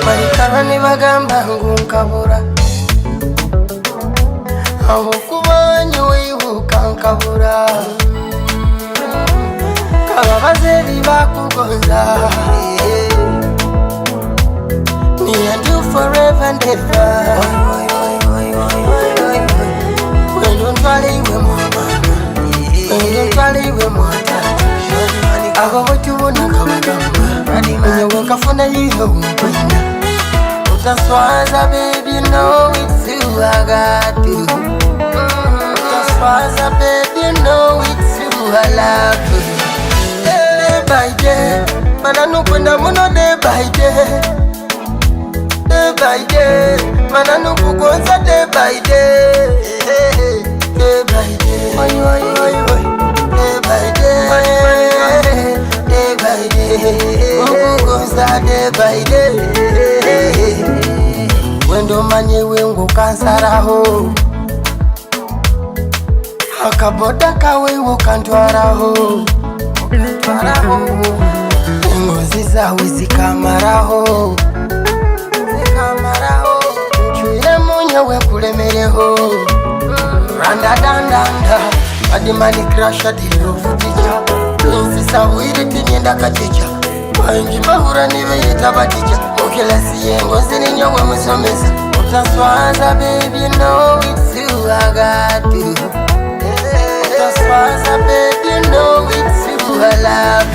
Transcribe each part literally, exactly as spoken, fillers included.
Baikara nibagamba ngu nkabura, habwokuba nyowe iwe okankabura. Kababaze ebi bakugonza. Me and you forever and ever. Wendo ntwale iwe mwana. Wendo ntwale iwe mwana. Abo baitu bona nkabagamba. Nyowe nkafuna iwe wenkwenda. Utaswaza, baby, you know it's you I got to. Utaswaza, baby, you know it's you I love. Day by day, mana nukwenda muno day by day. Day by day, mana nukugonza day by day. Day by day, oi, oi, oi, oi. Day by day, day by day. Nkugonza day by day. Wendo manye iwe ngu okansaraho. Akaboda kawe iwe okantwaraho. Engonzi zawe zikamaraho. Zikamaraho. Ncwiremu nyowe nkulemereho. Randa dandanda. Bad man crusher, the love teacher. Prince Sabwire, tinyenda kacica. Baingi bahura nibeyeta baticha. Mu kilasi y'engonzi ninyowe musomesa. Utaswaza, baby, you know it's you I got to. Utaswaza, baby, you know it's you I love.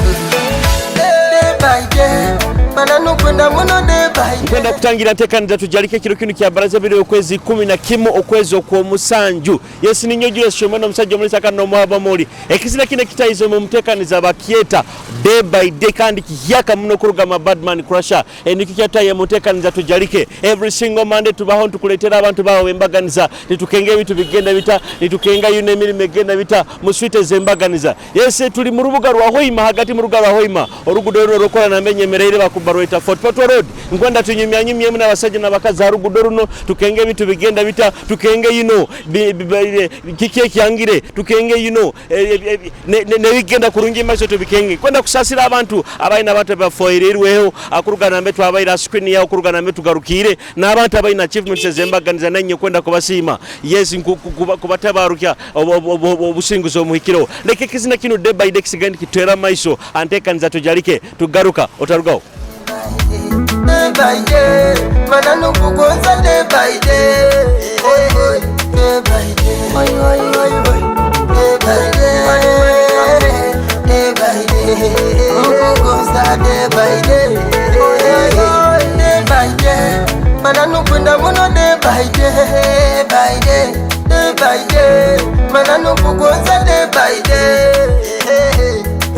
Day by day, mana nukwenda muno day by day. Nkwenda kutangira nteekaniza Tujalike ekiro kinu kya baraza ebiro y'okwezi ikumi na kimu, okwezi okw'omusanju. Yes, ninyowe Julius Shomani, omusaija omulisa kandi n'omuhaba muli. Ekizina kinu ekitaizemu omu nteekaniza bakyeta Day by Day, kandi kihyaka muno kuruga ma Badman Crusher. Eh, nikyo kyataiye mu nteekaniza Tujalike. Every single Monday tubaho nitukuleetera abantu baho b'embaganiza. Nitukenga ebintu bigenda bita, nitukenga yuno emirimo egenda bita, mu suite z'embaganiza. Yes, tuli mu rubuga rwa Hoima, hagati mu rubuga rwa Hoima. Oruguudo runu orukora nambere nyemeriire baku-, barweta Fort Portal Road. Nkwenda tunyumyanyumyemu n'abasaija n'abakazi ha ruguudo runu, tukenge ebintu bigenda bita, tukenge yuno, bi-, bi-, bi-, kiki ekyangire, tukenge yuno, eh, eh, eh, ne, ne, nebigenda kurungi mumaiso tubikenge. Kwenda kusaasira abantu abaine abantu abafoireirweho, akuruga nambere twabaire ha screen yaho, kuruga nambere tugarukiire, n'abantu abaine achievements ez'embaganiza, nanye kwenda kubasiima. Yes, nku-, ku-, kuba-, kubatabarukya obu-, obu-, obu-, obu-, obusinguzi omuhikireho. Leka ekizina kinu Day by Day kisigale nikitwera mumaiso, ha nteekaniza Tujalike, tugaruka, otarugaho. Day by day, mana nukugonza day by day. Day by day. Day by day. Day by day. Nkugonza day by day. Day by day. Mana nukwenda muno day by day. Day by day. Day by day. Mana nukugonza day by day.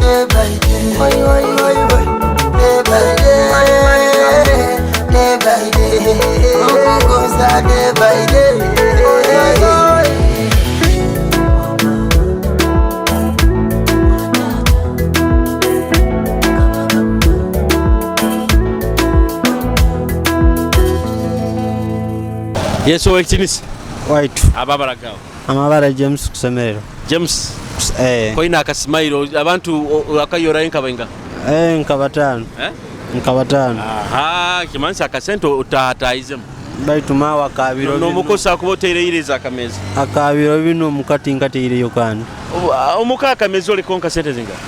Day by day. Oi, oi, oi, oi. Day by day. Day by day. Nkugonza day by day. Yes, Ow'ekitiinisa. Waitu. Amabara gaawe? Amabara James Kusemererwa. James? Kus-, eh. Koine akasimairo, abantu o-, o-, akayorayo nka baingaha? Eh, nka bataano. Eh? Nka bataano. Aha, kimanyisa akasente o-, otahataizemu. Baitu maawe akabiro binu. N'omukozi akuba oteire ira eza kameeza? Akabiro binu omuka tinkateireyo kandi. Obu-, a-, omuka akameeza oli konka sente zingaha?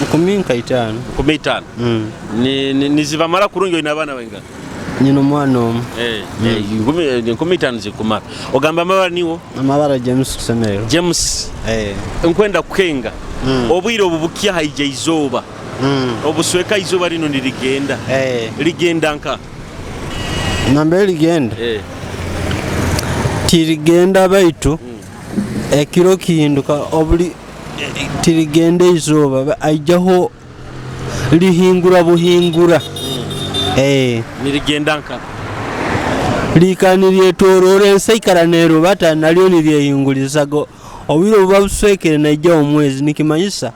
Nkumi nka itaano. Nkumi itaano? Mm. Ni-, ni-, nizibamara kurungi, oine abaana baingaha? Nyina omwana omu. Eh, mm, eh, nkumi, eh, nkumi itaano zikumara. Ogamba amabara niiwe? Amabara James Kusemererwa. James, eh, nkwenda kukenga. Mm. Obwire obu bukya haija izooba. Mm. Obusweka izooba linu nirigenda. Eh. Ligenda nka? Nambere ligenda? Eh. Tirigenda baitu, mm, ekiro kihinduka, obuli-, tirigenda izooba, ba-, aijaho lihingura buhingura. Mm. Eh. Nirigenda nka? Liikara niryetoroora ensi, aikara neerubata, nalyo niryehingulirizaga. Obwire obuba buswekere, naijaho omwezi, nikimanyisa,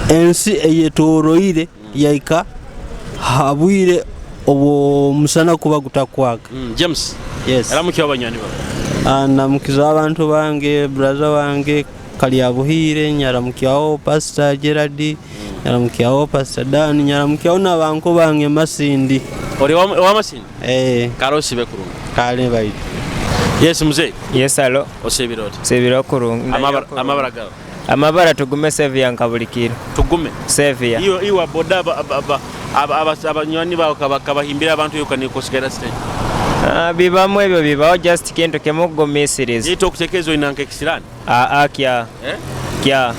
mm, ensi eyetoroire, mm, yahika ha bwire obw'omusana kuba gutakwaka. Mm, James. Yes. Ramukya abanywani baawe. Ah, ndamukiza abantu bange, brother wange, Kalyabuhiire, nyaramukyaho Pastor Gerard, nyaramukyaho Pastor Dan, nyaramukyaho n'abanko bange Masindi. Oli wa, wa Masindi? Eh. Kale osiibe kurungi. Kale baitu. Yes, mzee. Yes, hello. Osiibire ota? Nsiibire kurungi. Amabara, amabara gaawe? Amabara Tugume Savior nka buli kiro. Tugume? Savior. Iwe, iwe boda aba, aba, aba, aba, aba, abanywani baawe kaba, kabahimbira abantu yoka niko osigara stage? Ah, bibamu ebyo, bibaho, just kintu kimu kugumiisiriza. Yaitu okutekereza oina nka ekisirani? Ah, ah, kya. Eh? Kya.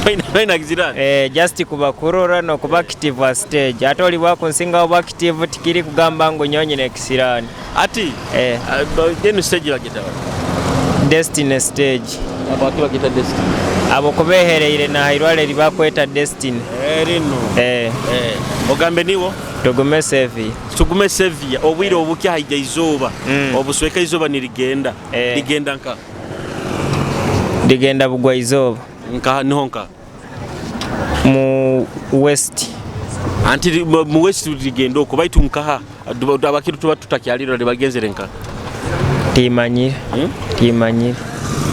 Oina, oina kisirani? Eh, just kuba kurora no kuba active ha stage. Ate oli bwakunsingaho obu active, tikiri kugamba ngu nyowe nyine ekisirani. Ati, eh, ah, ba-, enu stage bagita bata? Destiny stage. Habwaki bagita Destiny? Habwokuba ehereire na ha irwaro eri bakweta Destiny. Eh, linu. Eh. Eh. Ogambe niwo? Tugume Savior. Tugume Savior. Obwire obuki haija izooba? Mm. Obusweka izooba nirigenda. Eh. Ligenda nka? Ligenda bugwa izooba. Nka, niho nka? Mu West. Anti li-, mu, mu West ligenda okwo, baitu nkaha? Tuba, abakiri tuba tutakyalirora, libagenzere nkaha? Timanyire. Hmm? Timanyire.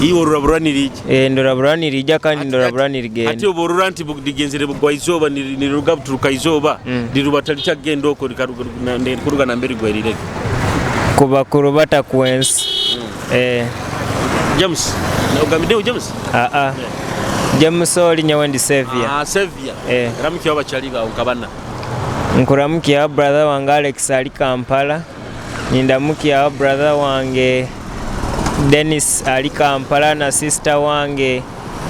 Iwe orora burora niriija? Eh, ndora burora niriija kandi ndora burora nirigenda. Hati obu orora nti bu-, ligenzere bugwa izooba, niri-, niriruga buturuka izooba, mm, liruba talikyagenda okwo, likaruga, na, ne-, kuruga nambere ligwerirege. Kuba kurubata kwensi. Mm. Eh. James, na, ogambireho James? Ah, ah. Yeah. James oli, nyowe ndi Savior. Ah, Savior. Eh. Ramukyaho abakyali baawe nka bana. Nkuramukya brother wange Alex ali Kampala. Nindamukya brother wange Dennis ali Kampala na sister wange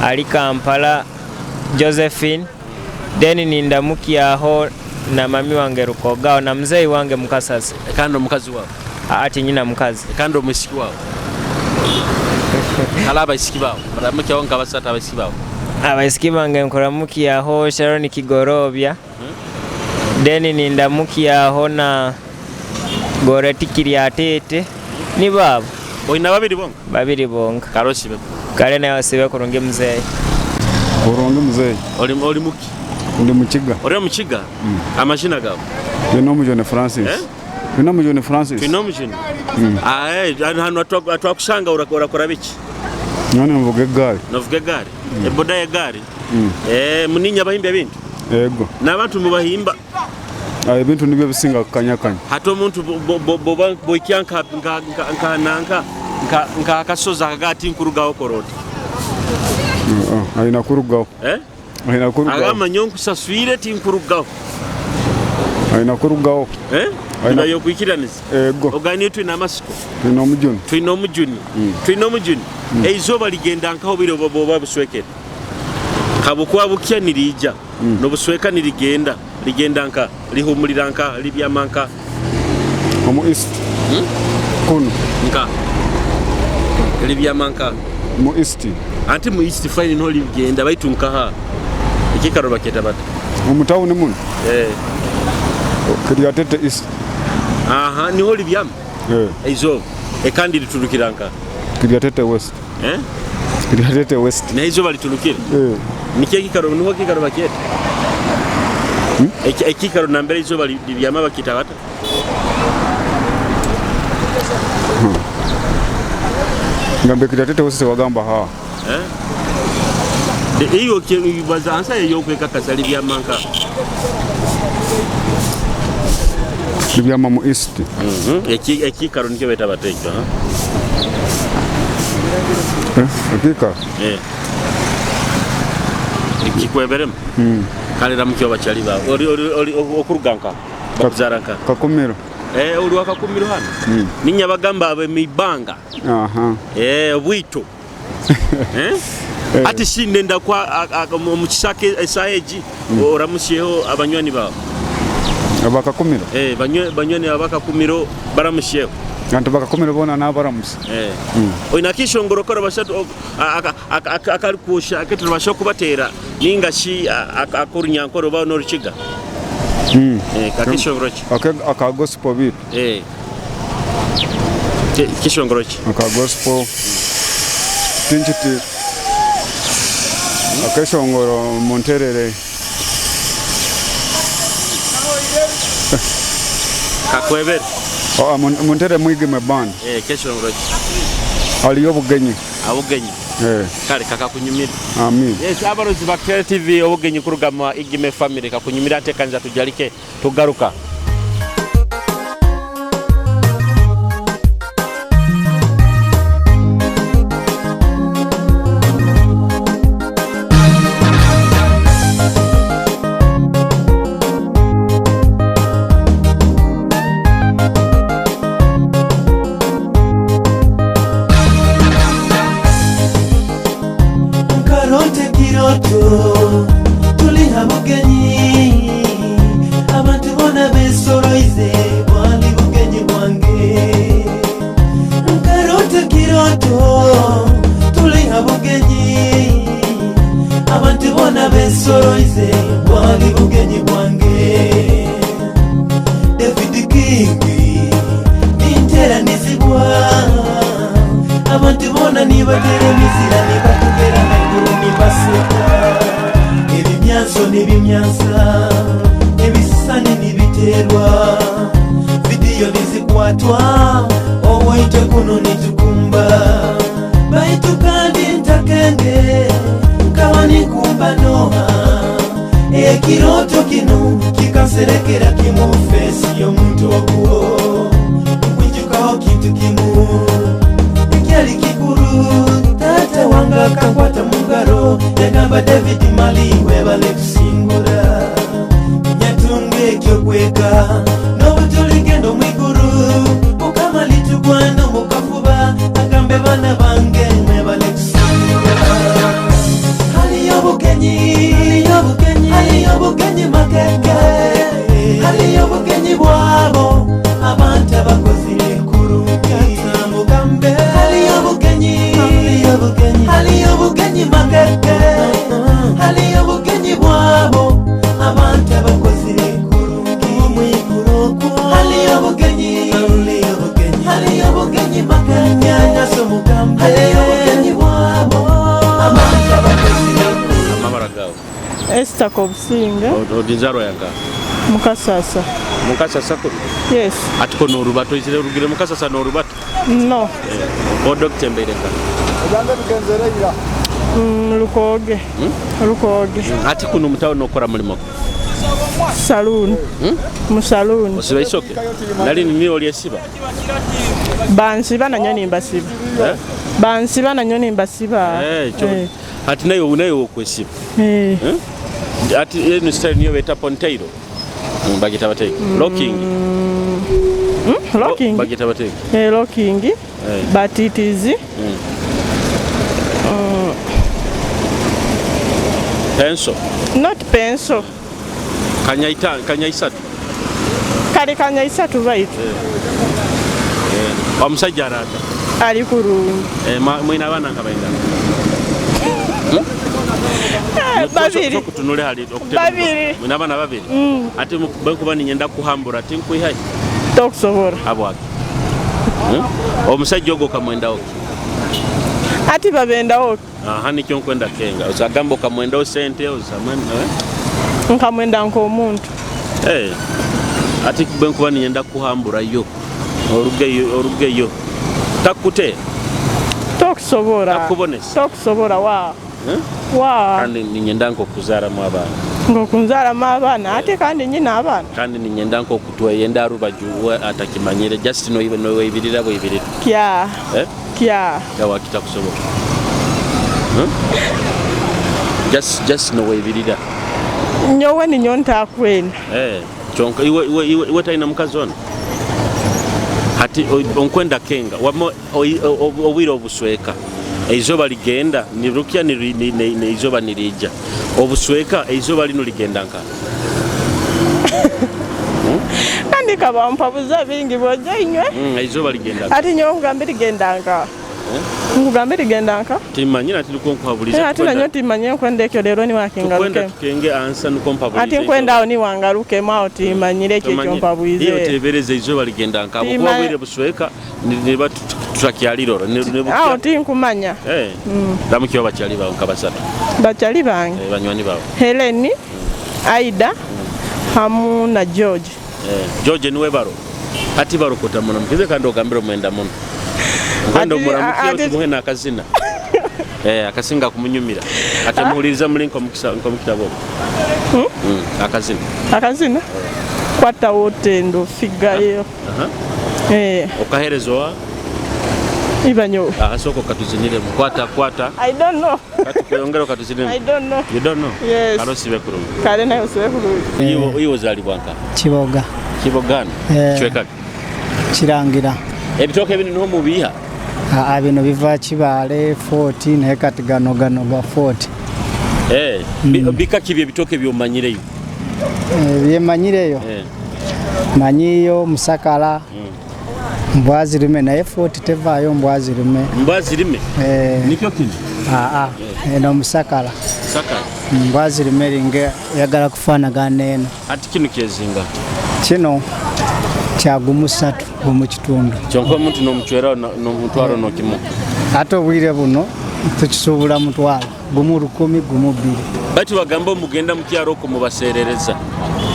ali Kampala, Josephine. Then nindamukyaho na mami wange Rukogaho na muzeeyi wange Mukasasa. Kandi omukazi waawe? Ah, tinyina mukazi. Kandi omwisiki waawe? Kale abaisiki baawe. Muramukyaho nka basatu abaisiki baawe. Abaisiki bange nkuramukyaho Sharon Kigorobya. Hmm? Then nindamukyaho na Goreti Kiryatete. Nibo abo. Oina babiri bonka? Babiri bonka. Kale osiibe. Kale nawe osiibe kurungi muzeeyi. Kurungi muzeeyi. Oli, oli muki? Ndi Mukiga. Oli Mukiga? Mm. Amazina gaawe? Twinomu John Francis. Eh? Twinomu John Francis. Twinomu John? Mm. Ah, eh, hanu, hanu atwa-, atwakushanga ora-, orakora biki? Nyowe nimvuga egaali. Novuga egaali? Mm. Eboda y'egaali? Mm. Eh, muninya bahimba ebintu? Ego. N'abantu mubahimba? Ah, ebintu nibyo bisinga kukanyakanya. Hati omuntu bo-, bo-, bo-, boba boikya nka, nka, nka, nka, nanka, nka, nka akasozi aka, tinkurugaho kora oti? Mm, ah, aina kurugaho. Eh? Aina kurugaho. Agamba, "Nyowe nkusaswire, tinkurugaho." Aina kurugaho. Eh? Aina. Niba yokwikiraniza. Ego. Ogani twine amasiko. Twine omujuni. Twine omujuni. Mm. Twine omujuni. Mm. Eizoba ligenda nkaho bwire bwo-, bwoba buswekere. Habwokuba bukya niriija, mm, n'obusweka nirigenda, ligenda nka, lihumulira nka, libyama nka. Omu east. Hmm? Kunu. Nka. Libyama nka. Mu east. Anti mu east fine niho ligenda, baitu nkaha? Ekiikaro bakyeta bata? Omu town munu? Eh. Kiryatete East. Aha, niho libyama? Eh. Eizoba. E kandi liturukira nka? Kiryatete West. Eh? Kiryatete West. Na izoba liturukire? Eh. Niki ekikaro, nuho ekikaro bakyeta? Hmm? Eki-, ekikaro nambere izoba li-, libyama bakita bata? Hmm. Ngambe Kiryatete West wagamba ha? Eh? De, iyo ke, baza ansa eyo kwekakasa libyama nka? Libyama mu East. Mhm. Eki-, ekikaro nikyo beta bata ekyo, ha? Eh, ekikaro? Eh. Ekikweberemu? Mm. Kale ramukya abakyali baawe. Oli, oli, oli, o-, okuruga nka? Ka-, bakuzara nka? Kakumiro. Eh, oli wa Kakumiro hanu? Mm. Ninya bagamba abe Mibanga. Aha. Eh, Bwito. Eh? Eh. Ati shi ndenda kwa, a, a, mu, mu kisaka esaha egi, mm, oramusyeho abanywani baawe. Abakakumiro? Eh, banywe-, banywani abakakumiro baramusyeho. Kanti bakakumiro boona nabaramusa. Eh. Mm. Oina akeshongoro kora bashatu, o-, a, aka-, aka-, aka-, akali kwosha, aketero bashobora kubateera, ninga shi, a, a, ak'Orunyankore oba n'Orukiga? Mm. Eh, kakeshongoro ki? Aka, aka gospel beat. Eh. Ki-, kishongoro ki? Aka gospel. Tinkiti. Akeshongoro mu nterere. Kakwebere. Oh, mu, mu nterere mwigeme band. Eh, keshongoro ki? Haliyo obugenyi. Obugenyi. Eh. Kale, kakakunyumira. Amin. Yes, abarozi ba Kitara T V, obugenyi kuruga mu Igime family, kakunyumira, ntekaniza tujalike, tugaruka. Nkarota ekirooto, tuli ha bugenyi. Abantu boona besoroize, bwali bugenyi bwange. Nkarota ekirooto, tuli ha bugenyi. Abantu boona besoroize, bwali bugenyi bwange. David King, ninteranizibwa. Abantu boona nibatera emizira, nibatugera haiguru, nibaseka. Ebimyanso nibimyansa, ebisisani nibiterwa, vidiyo nizikwatwa, obwaitu kunu nitukumba. Baitu kandi ntakenge, nkaba ninkumba noha? Ekirooto kinu kikanserekera kimu feesi y'omuntu ogwo. Nkwijukaho kintu kimu ekyali kikuru. Taata wange akankwata mu ngaro, yagamba, "David Mali, webale kusingura." Nyatunga ekyokwega, n'obu tuligenda omu iguru, Mukama alitugwana omu kafuba, agambe, "Baana bange, mwebale kusingura." Haliyo obugenyi, haliyo obugenyi, haliyo obugenyi makeke, haliyo obugenyi bwabo abantu abakozire kurungi. Mugambe, haliyo obugenyi, haliyo obugenyi, haliyo obugenyi makeke, haliyo obugenyi bwabo abantu abakozire kurungi. Haliyo obugenyi, haliyo obugenyi, haliyo obugenyi makeke, haliyo obugenyi bwabo abantu abakozire kurungi. Amabara gaawe? Esther Kobusinge. O-, odi nzaarwa ya nkaha? Mukasasa. Mukasasa kunu? Yes. Hati ko norubata, oizire orugire Mukasasa norubata? No. Eh. O, Dokita, embeire nkaha? Mm, Lukooge. Hmm? Lukooge. Hmm. Hati kunu mu town nokora mulimo ki? Saloon. Hmm? Mu saloon. Osiba isoke? Nali niwe olyesiba? Bansiba, na nyowe nimbasiba. Eh? Bansiba, na nyowe nimbasiba. Eh, kyo. Eh. Hati nayo, nayo okwesiba. Eh. Eh? Hati enu style niyo beta ponytail. Mm, bagita bata? Locking. Mm, lo-, locking? Bagita bata? Eh, locking. Eh. But it is, mm, mm, pencil? Not pencil. Kanyaita-, kanyaisatu? Kali kanyaisatu baitu. Eh. Eh. Omusaija arata? Ali kurungi. Eh, ma-, mwine abaana nka baingaha? Hmm? Eh, babiri. Okutunule hali, okutema. Babiri. Mwine abaana babiri? Mm. Ati mu-, bwenkuba ninyenda kuhambura, tinkwihayo? Tokusobora. Habwaki? Hmm? Omusaija ogu okamwendaho ki? Ati babendaho ki? Aha, nikyo nkwenda kenga. Ozagamba okamwendaho sente, ozamwenda, eh? Nkamwenda nk'omuntu. Eh, ati bwenkuba ninyenda kuhamburayo, orugeyo, orugeyo, takukuteera? Tokusobora. Takubonesa? Tokusobora, wa. Eh? Wa. Kandi ninyenda nk'okuzaaramu abaana. Nk'okunzaaramu abaana? Eh. Ati kandi nyine abaana? Kandi ninyenda nk'oku Tweyenda ha rubaju we atakimanyire, just nowe-, noweibirira bweibirira. Kya. Eh? Kya. Kya wakitakusoboka. Huh? Just, just noweibirira. Nyowe ninyowe ntakwenda. Eh, kyonka iwe, iwe, iwe, iwe taina mukazi onu? Hati, o-, onkwenda kenga. Wamo-, Oi-, o-, o-, obwire obusweka, eizoba ligenda, nirukya, niri-, ni-, ni-, ni-, eizoba niriija. Obusweka, eizoba linu ligenda nkaha? Hmm? Kandi kabampabuza bingi bwojo inywe. Mm, eizoba ligenda nkaha? Ati nyowe nkugambe ligenda nkaha? Eh? Nkugambe ligenda nkaha? Timanyire, ati nukwo nkuhabulize. Eh, ati nanyowe timanyire, nkwenda ekyo rero niwe akingaruke. Tukwenda tukenge answer, nukwo mpabulize. Ati nkwenda aho niwe angarukemu aho, timanyire ekyo ekyo mpabulize. Iyo otebereza eizoba ligenda nkaha? Habwokuba obwire busweka, Ni-, niba tu-, tu-, tutakyalirora. Ni-, ni-, aho tinkumanya. Eh. Mm. Ramukya bakyali bawe nka basatu. Bakyali bange? Eh, banywani bawe. Helen, Aida, hamu na George. Eh, George niwe baro. Hati barokota muno. Mukize kandi ogambire omwenda muno. Nkwenda ati, omuramukye, a-, ati, otumuhe n'akazina. Eh, akasinga kumunyumira. Ati, ah, muhuliriza muli nk'omu kisa-, nk'omu kitabo. Hmm? Mm, akazina. Akazina? Kwata wotendo, figa yo. Aha. Eh. Okahereza owa? Iba nyowe. Ah, sooka okatuziniremu. Kwata, kwata. I don't know. Kati kweyongera okatuziniremu. I don't know. You don't know? Yes. Kale osibe kurungi. Kale nawe osibe kurungi. Iwe, iwe ozalibwa nka? Kiboga. Kiboga hanu? Eh. Kicweka ki? Kirangira. Ebitooke binu niho mubiiha? Aa, binu biva Kibaale, Fort, naye kati gano, gano ga Fort. Eh, bi-, mm, bika ki by'ebitooke by'omanyireyo? Eh, byemanyireyo? Eh. Manyiyo, musakara, mm, mbwazirume, naye Fort tevaayo mbwazirume. Mbwazirume? Eh. Nikyo kinu? Aa, eh, eno musakara. Musakara? Mm, mbwazirume eringe eyagala kufaanagana n'eno. Hati kinu kyezinga? Kinu kya gumu satu, gumu kitundu. Kyonka omuntu n'omucweraho no-, n'omutwaro n'okimuha? Hati obwire bunu tukisuubura mutwaro, gumu rukumi, gumu bbiri. Baitu bagamba obu mugenda mu kyaro okwo mubaseerereza?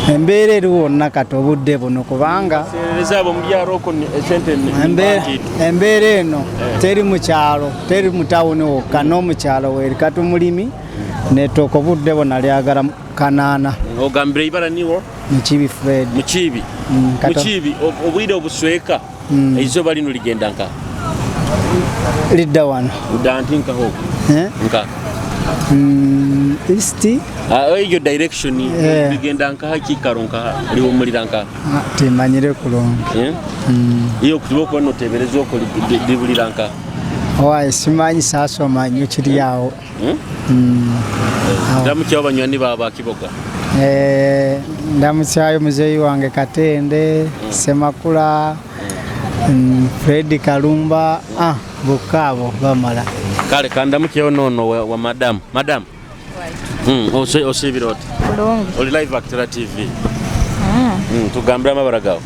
Embeera eriwo nakati obudde bunu kubanga. Seerereza abo mu byaro okwo ni, esente ni, embe-, ni mpangitu. Embeera eno, eh, teri mu kyaro, teri mu tawuni wokka, n'omu kyaro weri. Kati omulimi netooka obudde bwona lyagala kanaana. Ogambire ibara niwo? Mukiibi Fred. Mukiibi. Mm, kato- Mukiibi, ob-, obwire obusweka, mm, eizoba linu ligenda nkaha? Lidda wano. Lidda nti nkaha oku? Eh? Nkaha? Mm, east. Ah, eyo direction, eh, ligenda nkaha, kiikaro nkaha, lihumulira nkaha? Ah, timanyire kurungi. Eh? Mm. Iyo okuba noteebereza oku li-, li-, libulira nkaha? Owaye, simanyi, saasoma nyo kiri aho. Hmm? Mm. Ndamukyaho banywani ba, ba Kiboga. Eh, ndamukyayo muzeeyi wange Katende, mm, Semakula, mm, Fred Kalumba. Ah, bokka abo bamala. Kale, kandamukyeho noono wa, wa madam. Madam. Mm, osi-, osiibire ota? Kurungi. Oli live Akitara T V. Mm. Mm, tugambire amabara gaawe.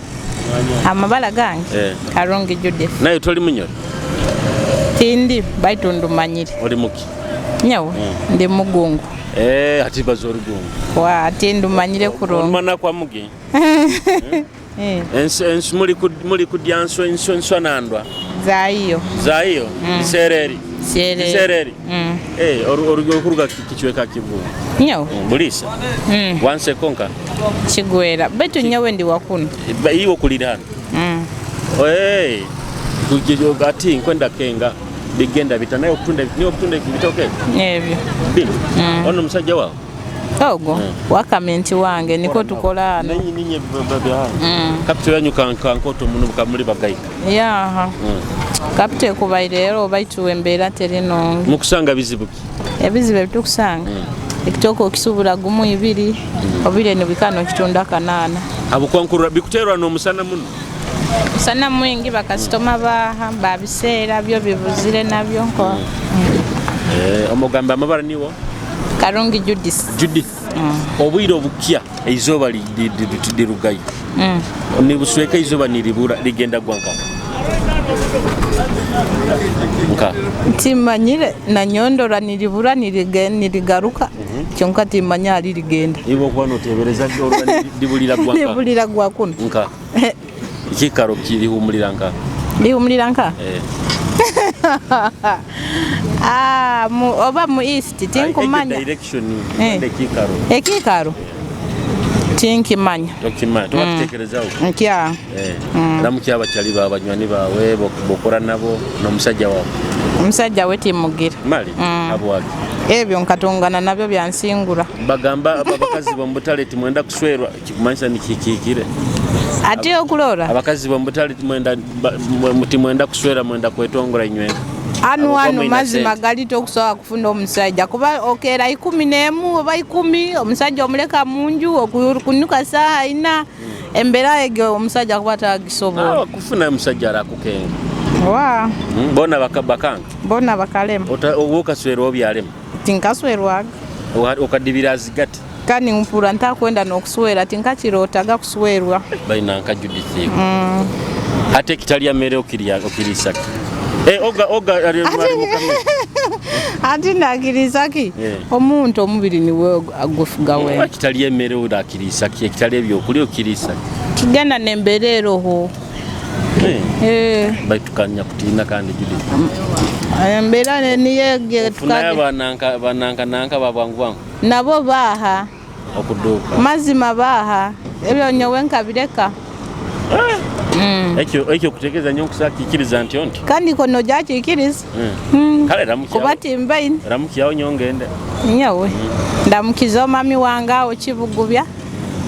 Amabara gange? Eh. Karungi Judith. Naye toli Munyoro? Tindi, baitu ndumanyire. Oli muki? Nyowe? Mm. Ndi Mugungu. Eh, hati baza Orugungu. Wa, tindumanyire kurungi. Onumanya kwa Mugi? Eh. Eh. Ensu-, ensu-, muli ku-, muli kudya nsu-, ensu-, enswa na ndwa? Zaayo. Zaayo? Mm. Biseera eri? Biseera eri. Biseera eri? Mm. Eh, oru-, oru-, okuruga ki-, kicweka ki? Nyowe? Mm, Buliisa? Mm. Wanseko nka? Kigwera. Baitu nyowe ndi wa kunu. Ba-, iwe okulira hanu? Mm. Eh, kugi-, ati nkwenda kenga, bigenda bita? Naye okutunda, niwe okutunda ebitooke? Ebyo. Binu? Mm. Onu musajja waawe? Ogu? Mm. Wa comment wange, nikwo tukora hanu. Ninye, ninye, ba-, ba-, ba-, mm. Kapito yanyu ka-, ka-, nkoto munu, ka-, muli bagayi. Yaha. Mm. Kapito ekubaire ero, baitu embeera teri nungi. Mukusanga bizibu ki? Ebizibu ebitukusanga? Mm. Ekitooke okisubura gumu ibiri, mm, obwire nibwikara nokitunda kanaana. Habwokuba nkurora bikuterwa n'omusana muno? Musana mwingi, bakasitoma baaha, babiseera, byo bibuzire nabyo, nko. Mm. Mm. Eh, omugamba amabara niwo? Karungi Judith. Judith. Mm. Obwire obukya, eizoba li-, li-, li-, li-, lirugayo. Mm. Nibusweka eizoba niribura, ligenda gwa nka? Nka? Timanyire, na nyowe ndora niribura, nirige-, nirigaruka. Mhm. Kyonka timanya hali ligenda. Iwe okuba notebereza, orora li-, libulira gwa nka? Libulira gwa kunu. Nka? Ekiikaro ki-, lihumulira nka? Lihumulira nka? Eh. Ah, mu, oba mu east, tinkumanya. Ai, egyo direction, eh, ekiikaro. Ekiikaro? Tinkimanya. Tokimanya, toba, mm, tutekerezaho. Nkya. Eh. Mm. Ramukya abakyali ba banywani baawe, bo-, bokora nabo, n'omusajja waawe. Omusajja we timugira. Mali? Mm. Habwaki? Ebyo nkatongana nabyo byansingura. Bagamba aba-, abakazi b'omu butale timwenda kuswerwa. Kikumanyisa nikihikire. Ati okurora? Abakazi b'omu butale timwenda, ba-, mwe-, timwenda kuswera, mwenda kwetongora inywenka. Anu, anu mazima gali, tokusobora kufuna omusaija. Kuba okeera ikumi n'emu oba ikumi, omusaija omuleka mu nju, oku-, kunuka saaha ina, mm, embera egyo omusaija akuba atagisobora. Nawe kufuna omusaija arakukenga. Wa? Mm, boona baka-, bakanga? Boona bakalema. Ota-, obu okaswerwa obyalema? Tinkaswerwaga. Oha-, okadibira zigati? Kandi mpurra ntakwenda n'okuswera, tinkakirootaga kuswerwa. Baina nka Judith. Mm. Hati ekitalya mere okirya, okiriisa ki? Eh, oga, oga, ali, ali mu kamere. Hati nakiriisa ki? Eh. Omuntu omubiri niwe agufuga wena. Ekitalya emere orakiriisa ki? Ekitalya ebyokulya okiriisa ki? Kigenda n'embeera eroho. Eh. Eh. Baitu kanyakutiina kandi Judith. Mm. Embeera ne-, niyo egi. Ofunayo tukage- bananka, bananka, nanka ba bwangu bwangu? Nabo baaha. Okuduuka. Mazima baaha. Ebyo nyowe nkabireka. Ah! Mm. Ekyo, ekyo kutekereza nyowe nkusa kikiriza nti onti? Kandi kono gyakikiriza. Mm. Mm. Kale ramukyaho. Kuba timbaine. Ramukyaho nyowe ngende. Nyowe. Mm. Ndamukiza omwami wange aho Kibugubya.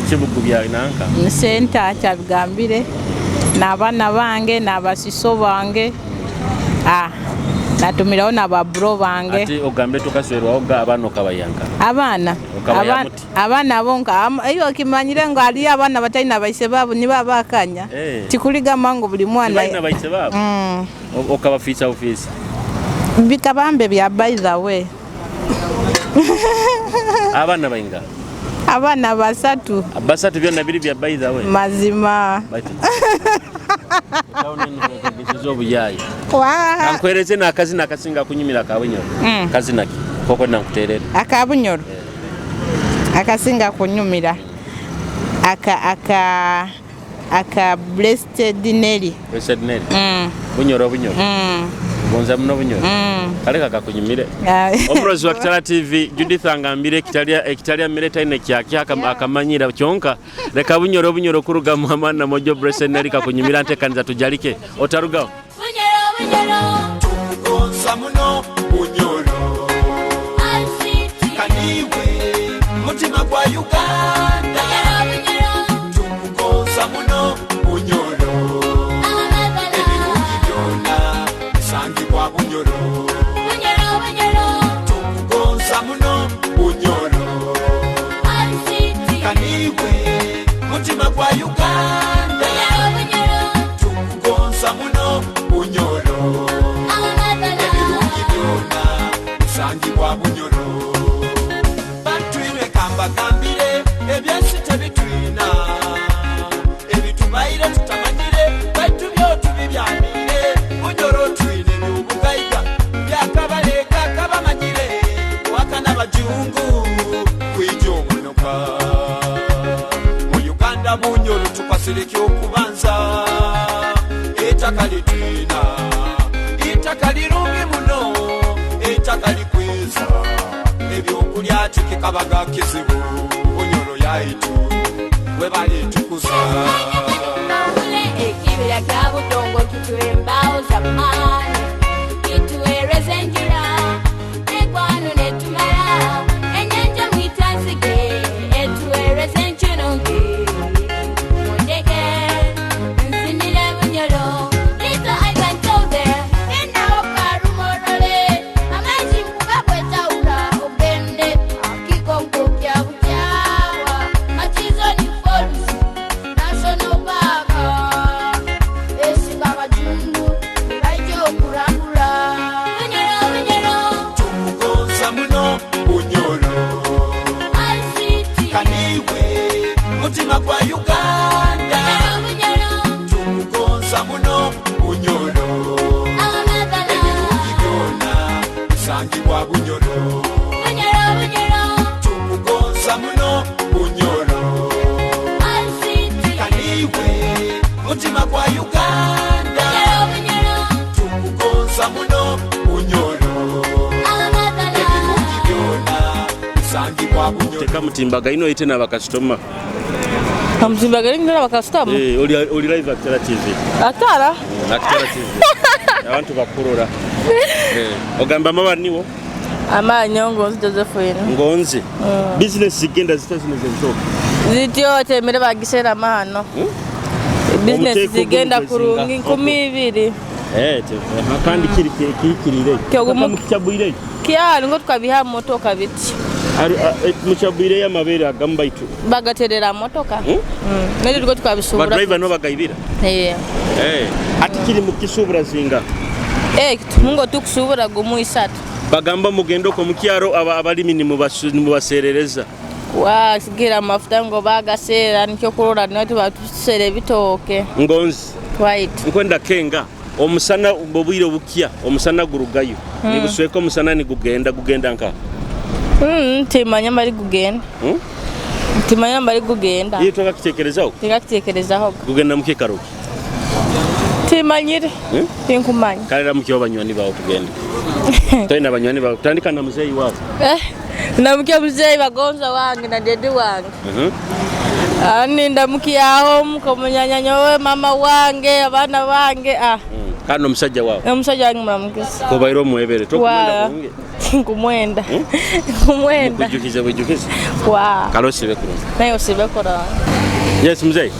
Kibugubya nanka? Ni center kyabigambire. N'abaana bange, n'abasiso bange. Ah, natumiraho na ba bro bange. Ati ogambe tukaswerwaho ga abaana okabayanka? Abaana? Okabayamuti? Abaana bonka. Am-, iyo okimanyire ngu haliyo abaana bataina baise baabo, nibo abakanya. Eh. Tikuligamba ngu buli mwana. Tibaina baise baabo? Mm. O-, okabafiisa bufiisa? Bikabambe bya by the way. Abaana bainga? Abaana basatu. Basatu byona biri bya by the way? Mazima. Baitu. Town enu etegesize obuyaye. Wa- Kankuhereze n'akazina akasinga kunyumira ka Bunyoro. Mm. Kazina ki? Koko nankuterera. Aka Bunyoro? Eh. Akasinga kunyumira. Aka, aka, aka Blessed Nelly. Blessed Nelly? Mm. Bunyoro, Bunyoro? Mm. Gonza muno Bunyoro? Mm. Kale kakakunyumire. Ah. Omurozi wa Kitara T V, Judith angambire Ekitalya, Ekitalya mmere taine kyakya, akam-, yeah, akamanyira kyonka. Leka Bunyoro, Bunyoro kuruga mu Amani na Mojo Blessed Nelly kakunyumira ntekaniza tujalike. Otarugaho. Bunyoro, Bunyoro. Tumugonza muno, Bunyoro. Kanibwe, mutima gwa Uganda. Bunyoro, Bunyoro. Tumugonza muno, Bunyoro. Ebirungi byona bisangibwa Bunyoro. Tumugonza muno, Bunyoro. Kanibwe, mutima gwa Uganda. Tumugonza muno, Bunyoro. Ebirungi byona bisangibwa Bunyoro. Bantu imwe kambagambire, eby'ensi tebitwina. Ebitubaire tutamanyire, baitu byo tubibyamiire. Bunyoro twine eby'obugaiga, byakabaleeka kabamanyire. Waka n'abajungu kwija omunoka. Mu Uganda Bunyoro tukwasire eky'okubanza. Itaka litwina, itaka lirungi muno, itaka likwiza. Ebyokulya tikikabaga kizibu, Bunyoro yaitu. Webale tukuza. Ekibira kya Budongo kituwe embaaho z'amaani, kituweereze enjura, ekwano netumara, enyanja mwitansige, etuweereze enjunungi. Mundeke nsimire Bunyoro, Little Ivan Tobe, ninaho Karumorole, amaizi nkugakwetahura, ogende, akikonko kya Kyawa, Makizoni Falls, National Park, esi b'abajungu nibaija okurambura. Bunyoro, Bunyoro. Tumugonza muno, Bunyoro. Kanibwe, mutima gwa Uganda. Bunyoro, Bunyoro. Tumugonza muno, Bunyoro. Ebirungi byona bisangibwa Bunyoro. Tumugonza muno, Bunyoro. Kanibwe, mutima gwa Uganda. Tumugonza muno, Bunyoro. Ebirungi byona bisangibwa Bunyoro. Tekamu timbaga ino, ite n'abakasitoma. Kamutimbaga ino, ite n'abakasitoma? Eh, oli, oli live ha Kitara T V. Atara? Na Kitara T V. Abantu bakurora. Eh, ogamba amabara niwo? Amabara nyowe Ngonzi Josephine. Ngonzi. Mm. Business zigenda zita zinu ez'ebitooke? Zityo, temere bagiseeramu hanu. Hmm? Business zigenda kurungi, nkumi ibiri. Eh, te-, eh, kandi kiri ki-, ki-, kiriire? Kyogumu. Mukicabwire? Kyali, ngu tukabiha ha motoka biti. Ari, a, e, mucabwireyo amabeere agamu baitu? Bagaterera ha motoka. Hmm? Mm. Neri tugo tukabisubura. Ba driver nibo bagaibira? Eh. Eh. Hati kiri mukisuubura zinga? Eh, kitu, mungo tukusuubura gumu isatu. Bagamba mugende okwo mu kyaro aba-, abalimi nimubasu-, nimubaseerereza. Wasigira amafuta ngu bagaseera, nikyo kurora naitu batuseera ebitooke. Ngonzi. Right. Nkwenda kenga, omusana, obwire obukya, omusana gurugayo. Mm. Nigusweka omusana nigugenda, gugenda nka? Mm, timanya mbari gugenda. Hmm? Timanya mbari gugenda. Iye twakakitekerezaho? Tikakitekerezaho. Gugenda mu kikaro ki? Timanyire. Eh? Tinkumanya. Kale, ramukyaho banywani baawe, tugende. Toyina banywani baawe? Tandika na muzeeyi waawe. Eh, ndamukya muzeeyi, bagonza wange na daddy wange. Mhm. Ah, nindamukyaho muka munyanya nyowe, mama wange, abaana bange, ah. Mm. Kandi omusajja waawe? Omusajja wange muramukiza. Kobaire omwebere, tokumwenda kurungi? Nkumwenda. Hmm? Nkumwenda. Mukwijukize bwijukize? Wa. Kale osiibe kurungi. Naye osiibe kurungi. Yes, mzee.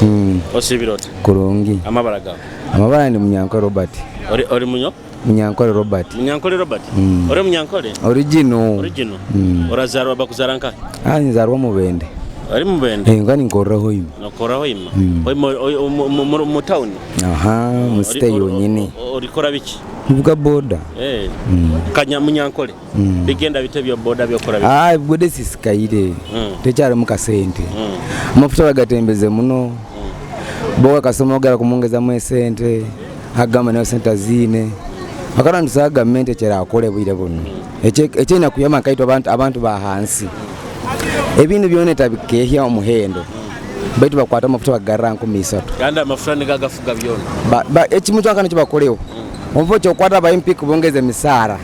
Mm. Osiibire ota? Kurungi. Amabara gaawe? Amabara ndi Munyankore Robert. Oli, oli Munyo? Munyankore Robert. Munyankore Robert? Mm. Oli Munyankore? Original. Original? Mm. Orazarwa, bakuzara nkaha? Ah, nzarwa Mubende. Oli Mubende? Eh, nga ninkorra Hoima. Nokorra Hoima? Mm. Hoima, o-, o-, mu, mu, mu, mu town? Aha, mu city yonyini. Olikora biki? Mvuga boda. Eh. Mm. Kanya Munyankole. Mm. Bigenda bite byo boda byokora biki? Ah, boda esisikaire. Mm. Tekyalimu kasente. Mm. Amafuta bagatembeze muno. Mm. Bo kasitoma ogara kumwongezamu esente. Agamba nayo sente aziine. Akara ntusaba gavumenti ekirakole bwire bunu. Ekye-, ekyenda kuyamba nkaitwe abantu, abantu ba hansi. Ebintu byona etabikehya omuhendo. Baitu bakwata amafuta bagarra nkumi isatu. Kandi amafuta nigo agafuga byona. Ba, ba, ekimu kyonka nikyo bakoleho. Omuvo kyokwata aba M P kubongeza emisaara.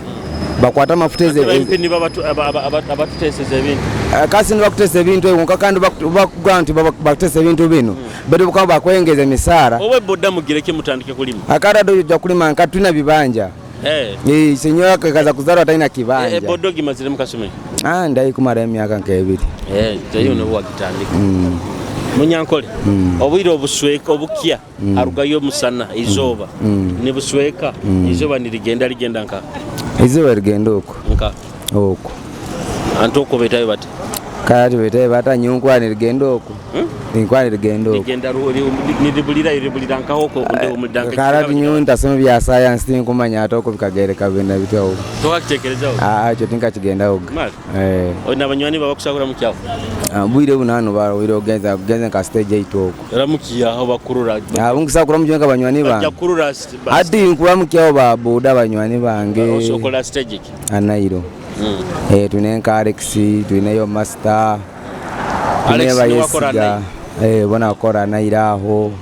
Bakwata amafuta eze-, aba M P nibo abatu-, aba, aba, aba, abatuteeseza ebintu. Eh, kasi nibakuteesa ebintu ebyo, kwonka kandi baku-, bakugamba nti baba-, bakuteesa ebintu binu. Baitu bukaba bakwengeza emisaara. Owe boda mugireke mutandike kulima. Akara do ojja kulima nka tulina bibanja. Eh. Eh, senyowe akaza kuzarwa talina kibanja. Eh, eh, boda ogimaziremu kasumi? Ah, ndayi kumarayo emyaka nk'ebiri. Eh, teyo nobwo wagitandika. Mm. Munyankole, mm, obwire obusweka, obukya, mm, harugayo omusana, izoba. Mm. Nibusweka, mm, izoba nirigenda, ligenda nka? Izoba rigenda oku. Nka? Oku. Antu oku betayo bata? Kati betayo bata, nyowe nkuba nirigenda oku. Hmm? Ninkuba nirigenda oku. Ligenda ru-, ri-, niribulira, niribulira nkaho oku, nde omu danka. Kara nyowe ntasoma bya science, tinkumanya ati oku bikagereka bigenda bitya oku. Tokakitekerezaho? Ah, ah, ekyo tinkakigendahoga. Mali? Eh. Oine abanywani bawe bakusobora kuramukyaho? Ah, bwire bunu hanu ba-, bwire ogenze, ogenze nka stage eight oku. Ramukyaho bakurora. Ah, bunkusobora kuramukya nka banywani bange. Bajja kurora st-, ba- Hati nkuramukyaho ba boda banywani bange. Oso-, okola stage ki? Anairo. Mm. Eh, twine nka Alex, twineyo Master, Alex twine niwe akora Bayesiga. Anairo? Eh, bona akora Anairo aho.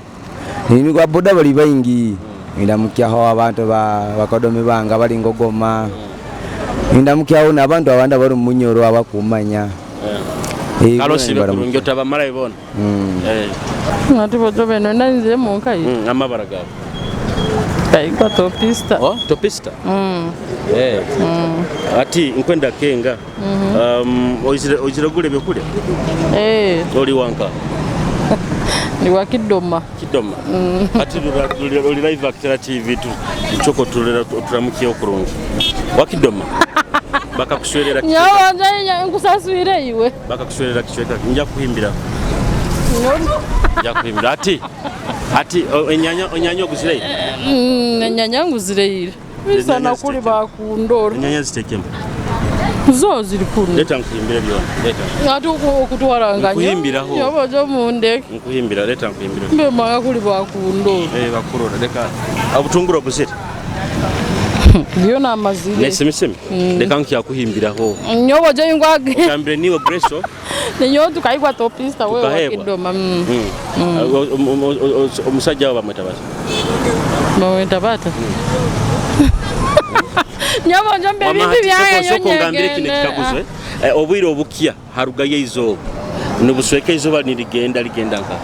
Nigwa boda bali baingi. Mm. Nindamukyaho abantu ba, bakodomi bange abali Ngogoma. Mm. Nindamukyaho n'abantu abandi abali omu Bunyoro abakumanya. Eh. Eh, kale osiibe kurungi, otabamarayo boona. Mm. Eh. Hati bojo beno nanyizire mu nka ye. Mm, amabara gawe? Kaigwa Topista. Oh, Topista? Mm. Eh. Mm. Ati, nkwenda kenga. Mhm. Um, oizire, oizire ogule ebyokulya? Eh. Oli wanka? Ndi wa Kidoma. Kidoma? Mm. Ati, lura-, lura-, oli live Akitara T V, tu-, tuchoko tulera, tu-, turamukyeho kurungi. Wa Kidoma? Bakakuswerera ki? Nyowe nja, nja, nkusaswire iwe. Bakakuswerera kicweka ki? Nja kuhimbira. Nyowe. Nja kuhimbira. Ati, ati, o-, enyanya, enyanya oguzire ira? Mm, enyanya nguzire ira. Enyanya sana kuli zitekemu. Bakundora. Enyanya zitekemu. Zo ziri kunu. Leta nkuhimbire byona. Leta. Ati oku-, okutwara nga nyo-, nkuhimbiraho. Nyowe ojo mundeke. Nkuhimbira, leta nkuhimbire. Mbe manya kuli bakundora. Eh, bakurora. Leka. Obutunguru obuzire? Byona amazire. N'esimisimi? Mm. Leka nkyakuhimbiraho. Nyowe ojo ingwage. Ogambire niwe Grace. Ninyowe tukaigwa Topista, wewe wa Kidoma. Mm. Mm. Mm. O-, o-, o-, o-, o-, omusajja we bamweta bata? Bamweta bata? Mm. Nyowe njo mbe bintu byange. Soko, soko ngambire kinu ekikaguzo, eh? Eh, obwire obukya harugayo izooba. Nibusweka izooba nirigenda, ligenda nka?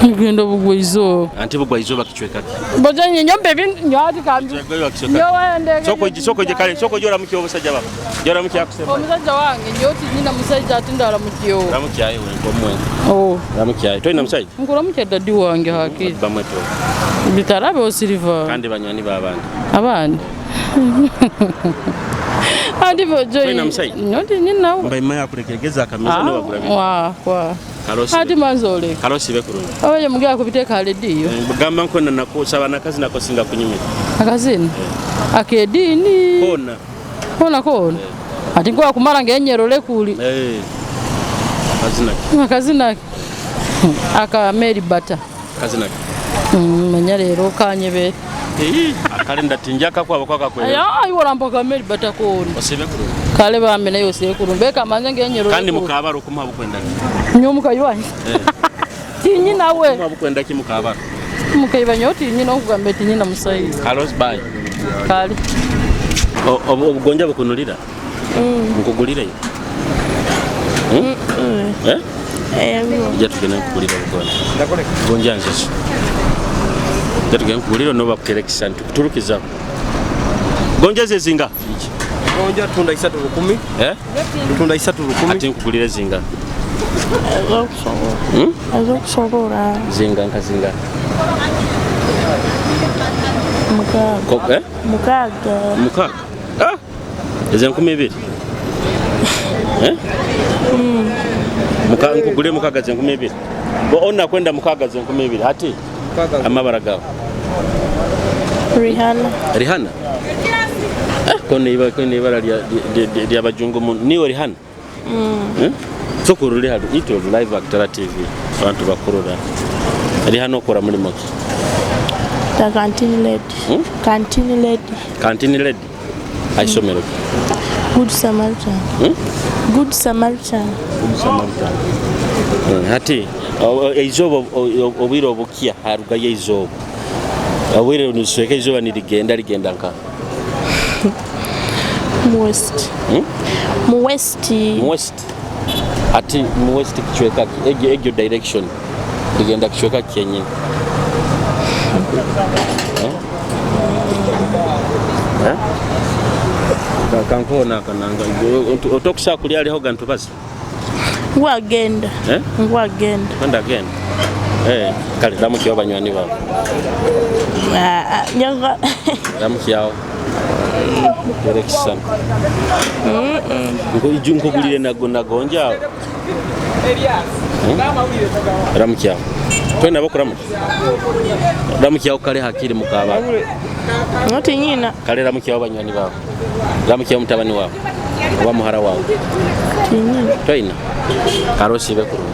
Ligenda bugwa izooba. Anti bugwa izooba kicweka ki? Bojo nyowe mbe bintu, nyowe ati kambi. Kicweka ki? Nyowe ndeke. Soko, soko, kale, soko, oramukye obusajja baba. Oramukye akusema. Omusajja wange, nyowe tinyina musajja ati ndaramukyeho. Ramukyayo we, nk'omwe. Oh. Ramukyayo. Toyina musajja? Nkuramukya daddy wange hakiri. Bamweta ota? Bitarabeho Silver. Kandi banywani b'abandi? Abandi? Andi bojo. Toyina musajja? Nyowe tinyinawe. Mbaima yakulekeregeza akameza. Ah, nobagura biki? Wa, wa. Kale osiibe. Hati manzi oleke. Kale osiibe kurungi. Oyo mugya kubiteeka ha radio. Eh, gamba nkona nako, saba n'akazina akosinga kunyumira. Akazina? Eh. Ak'ediini? Koona. Koona, koona. Eh. Ati nkuba kumara ngenye role kuli. Eh. Akazina ki? Akazina ki? Aka Mary Bata. Akazina ki? Mm, manya rero kanyebe. Eh, akali ndati njaka kwaba kwaka kwera. Ayo, ayo, orampa ka Mary Bata koona. Osiibe kurungi. Kale bambe nayo osiibe kurungi. Beka manze ngenye role kuli. Kandi mukabaro kumuha bukwenda ki? Nyowe mukazi wange? Eh. Tinyinawe. Kumuha bukwenda ki mukabaro? Mukaiba nyowe tinyina, okugamba eti nyina musaiza. Carlos Bay. Kali. O-, obu-, obugonja bukunulira? Mm. Nkugulireyo? Hmm? Mm. Eh? Ego. Ija tugende nkugulire obugonja. Gonja nzizo. Ija tugende nkugulire, noba kuterekisa, nitukuturukizaho. Gonja ze zinga? Gonja tunda isatu rukumi. Eh? Tunda isatu rukumi. Ati nkugulire zinga? Ezokusobora. Hmm? Ezokusobora. Zinga nka zinga? Mukaaga. Ko-, eh? Mukaaga. Mukaaga? Ah! Eze nkumi ibiri? Eh? Mm. Muka-, nkugule mukaaga ze nkumi ibiri? Bo, ona kwenda mukaaga ze nkumi ibiri. Hati? Mukaaga. Amabara gawe? Rihanna. Rihanna? Eh, kono iba-, kono ibara lya, lya, lya, lya, lya bajungu mu-, niwe Rihanna? Mm. Eh? So kuruli hali, itwe live Akitara T V, abantu bakurora. Rihanna okora mulimo ki? The canteen lady. Hmm? Canteen lady. Canteen lady? Aisomero ki? Good Samaritan. Hmm? Good Samaritan. Good Samaritan. Hmm, hati, o-, o-, eizoba, o-, o-, obwire obukya, harugayo eizoba. Obwire nusweka eizoba nirigenda, ligenda nka? Mu west. Hmm? Mu west. Mu west. Hati mu west kicweka ki? Egyo, egyo direction. Ligenda kicweka ki kyenyini? Eh? Eh? Ka-, kankuhe naka nanga. O-, o-, otokusa kulya aliho gantubaza? Ngwagenda. Eh? Ngwagenda. Kwenda genda? Eh, kale, ramukyaho banywani bawe. Ah, ah, nyowe. Ramukyaho. Tere ekisisani. Mm-mm. Nko-, iju-, nkugulire na go-, na gonja aho. Hmm? Ramukyaho. Toine abakuramukya? Ramukyaho kale hakiri mukaba. Nyowe tinyina. Kale ramukyaho banywani bawe. Ramukyaho mutabani wawe. Oba muhara wawe. Tinyina. Toina? Kale osiibe kurungi.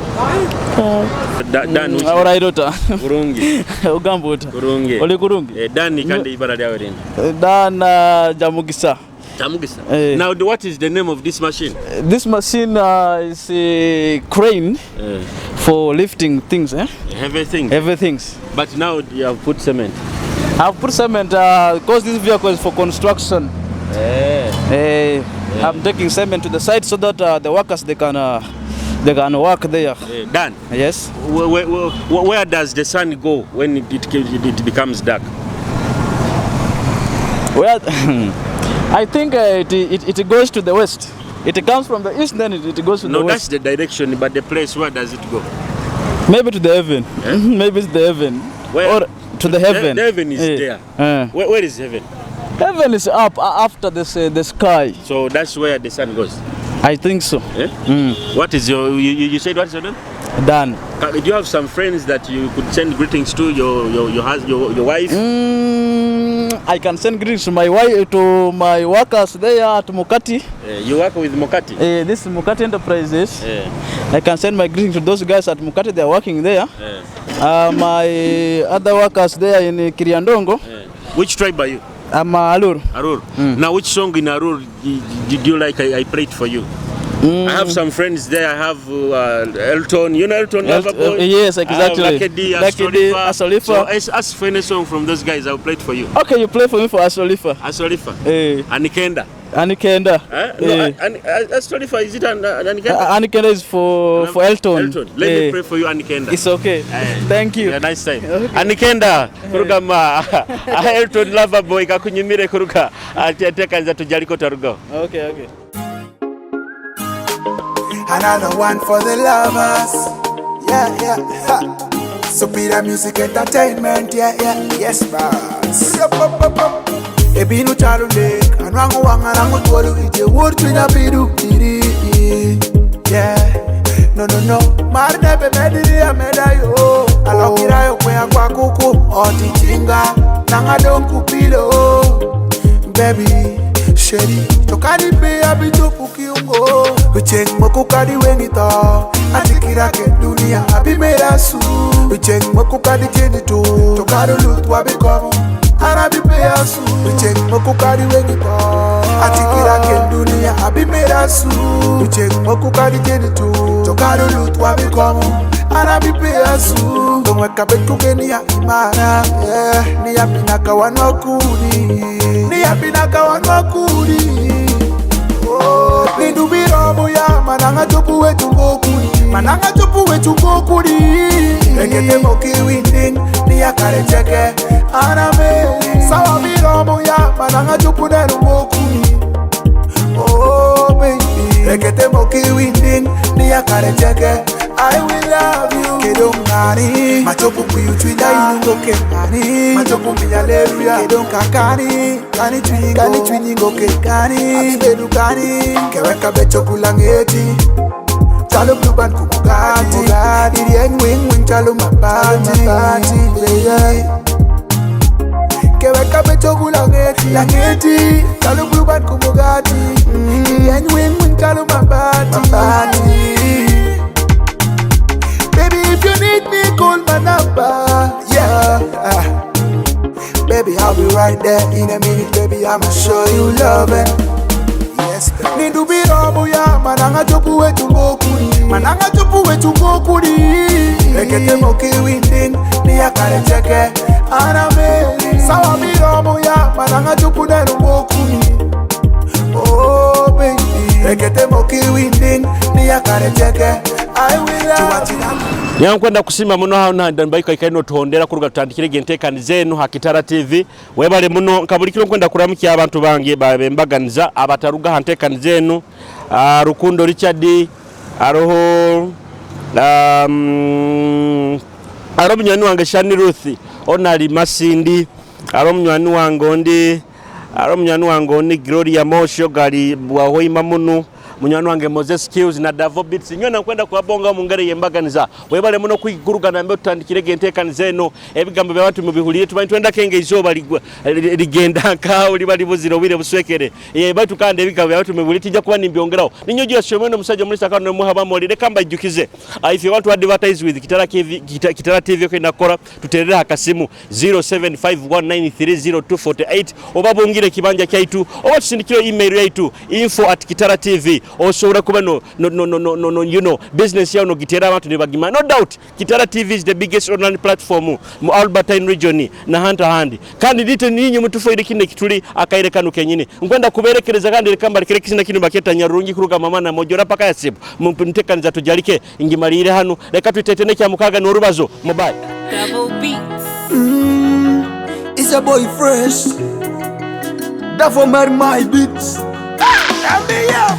Kale. Da-, Dan, mm, how are you, daughter? Kurungi. Ogamba ota? Kurungi. Oli kurungi? Eh, Dan, kandi ibara lyawe lindi? Eh, Dan, ah, Jamugisa. Jamugisa? Eh. Now, the, what is the name of this machine? Eh, this machine, uh, is a crane, eh, for lifting things, eh? Heavy things? Heavy things. But now you have put cement. I've put cement, uh, 'cause this vehicle is for construction. Eh. Eh, yeah. I'm taking cement to the site so that, uh, the workers, they can, uh, they can work there. Eh, Dan. Yes. Where, where, where, where does the sun go when it, it, it becomes dark? Well, I think, uh, it, it, it goes to the west. It comes from the east, then it, it goes to the west. No, that's the direction, but the place, where does it go? Maybe to the heaven. Eh? Maybe it's the heaven. Where? Or to the heaven. The, the heaven is there. Eh. Where, where is heaven? Heaven is up, uh, after this, uh, the sky. So that's where the sun goes? I think so. Eh? Mm. What is your, you, you, you said, what is your name? Dan. Ca-, do you have some friends that you could send greetings to, your, your, your hus-, your, your wife? Mm, I can send greetings to my wife, to my workers there at Mukati. Eh, you work with Mukati? Eh, this is Mukati Enterprises. Eh. I can send my greetings to those guys at Mukati. They are working there. Eh. Uh, my other workers there in Kiryandongo. Eh. Which tribe are you? I'm, uh, Alur. Alur. Mm. Now, which song in Alur did, did you like I, I played for you? Mm. I have some friends there. I have, uh, Elton. You know Elton, El-, Loverboy? Uh, yes, exactly. I have Lucky D, Lucky D, Asolifa. Asolifa. So ask, ask for any song from those guys. I'll play it for you. Okay, you play for me for Asolifa. Asolifa. Eh. Anikenda. Anikenda. Eh? No, eh. An-, an-, uh, Asolifa, is it an, an, Anikenda? Uh, Anikenda is for, for Elton. Elton. Let me, eh, pray for you, Anikenda. It's okay. Eh. Thank you. Yeah, nice time. Okay. Anikenda, eh, kuruga ma, Elton Loverboy, kakunyumire kuruga. Ate, atekaniza tujaliko tarugaho. Okay, okay. Another one for the lovers. Yeah, yeah, ha. Superior Music Entertainment, yeah, yeah, yes, boss. Yup, up, up, up. Ebinu chalule, anwangu wangara mutwolu ije wurtu na bidu biri. Yeah, no, no, no. Marne be mediri ya medayo. Alokirayo kwe akwa kuku, oti chinga, nanga donku pilo. Baby, sheri, tokani be abitupu kiungo. Ucheng moku kadi wengi to. Atikira ke dunia abi merasu. Ucheng moku kadi jeni tu. Tokaru lutwa bikomo. Arabi peyasu. Ucheng moku kadi wengi to. Atikira ke dunia abi merasu. Ucheng moku kadi jeni tu. Tokaru lutwa bikomo. Arabipe Yesu, omweka betuge niya Imana, eh, niya binaka wanwa kuli, niya binaka wanwa kuli. Oh, nidubira omuya, mananga tupu wetu ngokuli, mananga tupu wetu ngokuli. Ekete moki winding, niya karecheke, arame, sawa bira omuya, mananga tupu neru ngokuli. Oh, baby, ekete moki winding, niya karecheke. I will love you. Kedongani, machopu kuyu twina ingo ke kani. Machopu miyaleria, kedong kakani. Kani twingo, kani twingo ke kani. Abibedu kani. Keweka becho kulangeti. Chalo blue band kumugati. Iri en wing wing chalo mabati. Mabati, baby. Keweka becho kulangeti. Langeti. Chalo blue band kumugati. Iri en wing wing chalo mabati. Mabati. Baby, if you need me, call my number. Yeah. Baby, I'll be right there in a minute, baby, I'ma show you loving. Yes, baby. Nidubira omuya, mananga tupu wetu ngokuli. Mananga tupu wetu ngokuli. Ekete moki winding, niya karecheke. Arame, sawa bira omuya, mananga tupu neru ngokuli. Oh, baby. Ekete moki winding, niya karecheke. I will love you. Nyankwenda kusiima muno hanu handi mbaika ikaino tuhondera kuruga tutandikire enteekaniza enu ha Kitara T V. Webale muno, nka buli kiro nkwenda kuramukya abantu bange ba-, bembaganiza abataruga ha nteekaniza enu. Ah, Rukundo Richard, aroho, um, aroho munywani wange Shani Ruth, onu ali Masindi, aroho munywani wange ondi, aroho munywani wange ondi Gloria Mosho, gali bwa Hoima munu, munywani wange Moses Kills na Davo Beats. Nyowe nkwenda kubabonga omu ngeri y'embaganiza. Webale muno kuruga nambere tutandikirege enteekaniza enu. Ebigambo by'abantu mubihulire, tuba nitwenda kenga izooba ligwa, li-, li-, ligenda nkaho liba libuzire obwire buswekere. Eh, baitu kandi ebigambo by'abantu mubihulire, tija kuba nimbyongeraho. Ninyowe Julius Shomendo, omusaija omulisa kandi n'omuha bamoli. Leka mbaijukize. Ah, if you want to advertise with Kitara T V, Kita-, Kitara T V, okwenda kukora, tuterere ha kasimu zero seven five one nine three zero two four eight, oba bungire ekibanja kyaitu, oba tusindikire email yaitu, info at kitara T V. Osobora kuba no, no, you know, business yawe nogitera abantu nibagimanya. No doubt, Kitara T V is the biggest online platform mu Albertine region na hantu ahandi. Kandi nitwe ninywe mutufoire kinu ekituli akaire kanu kenyini. Nkwenda kuberekereza kandi leka mbalekere ekizina kinu bakyeta Nyarurungi kuruga Mama na Mojora paka ya Sibu. Mu ntekaniza tujalike, ngimaliire hanu. Leka twitete n'ekya mukaaga n'orubazo. Mubaye. Double beats. Mm, it's a boy fresh. Davo made my beats.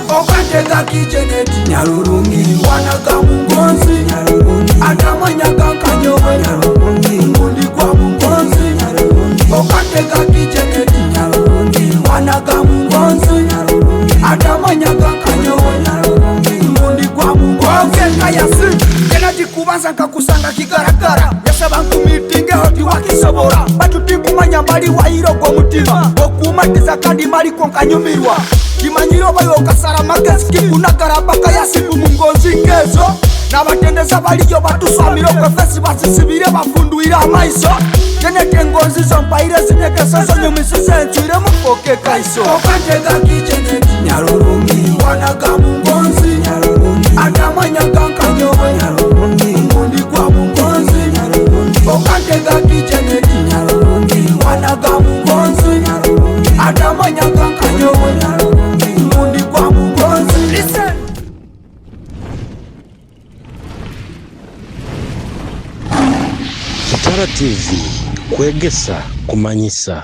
Okatega ki Janet Nyarurungi, wanaga mu ngonzi. Nyarurungi. Atamanyaga nkanyowe. Nyarurungi. Ngundi gwa mu ngonzi. Nyarurungi. Okatega ki Janet Nyarurungi, wanaga mu ngonzi. Nyarurungi. Atamanyaga nkanyowe. Nyarurungi. Ngundi gwa mu ngonzi. Okay, kayasi. Janet kubanza nkakusanga kigaragara. Yasaba nkumitingeho tiwakisobora. Baitu tinkumanya mbali wahire ogwo mutima. Okumatiza kandi mali ko nkanyumirwa. Kimanyire obaire okasara amagezi kikunagara paka ya Sibu mu ngonzi nk'ezo. N'abatendeza baliyo batuswamire okwe fesi basisibire bafundwire amaiso. Janet engonzi zo mpaire zinyegeso zo nyumisize ncwiremu foke kaiso. Okatega ki Janet Nyarurungi, wanaga mu ngonzi. Nyarurungi. Atamanyaga nkanyowe. Nyarurungi. Ngundi gwa mu ngonzi. Nyarurungi. Okatega ki Janet Nyarurungi, wanaga mu ngonzi. Nyarurungi. Atamanyaga nkanyowe. Nyarurungi. Ngundi gwa mu ngonzi. Listen. Kitara T V, kwegesa, kumanyisa.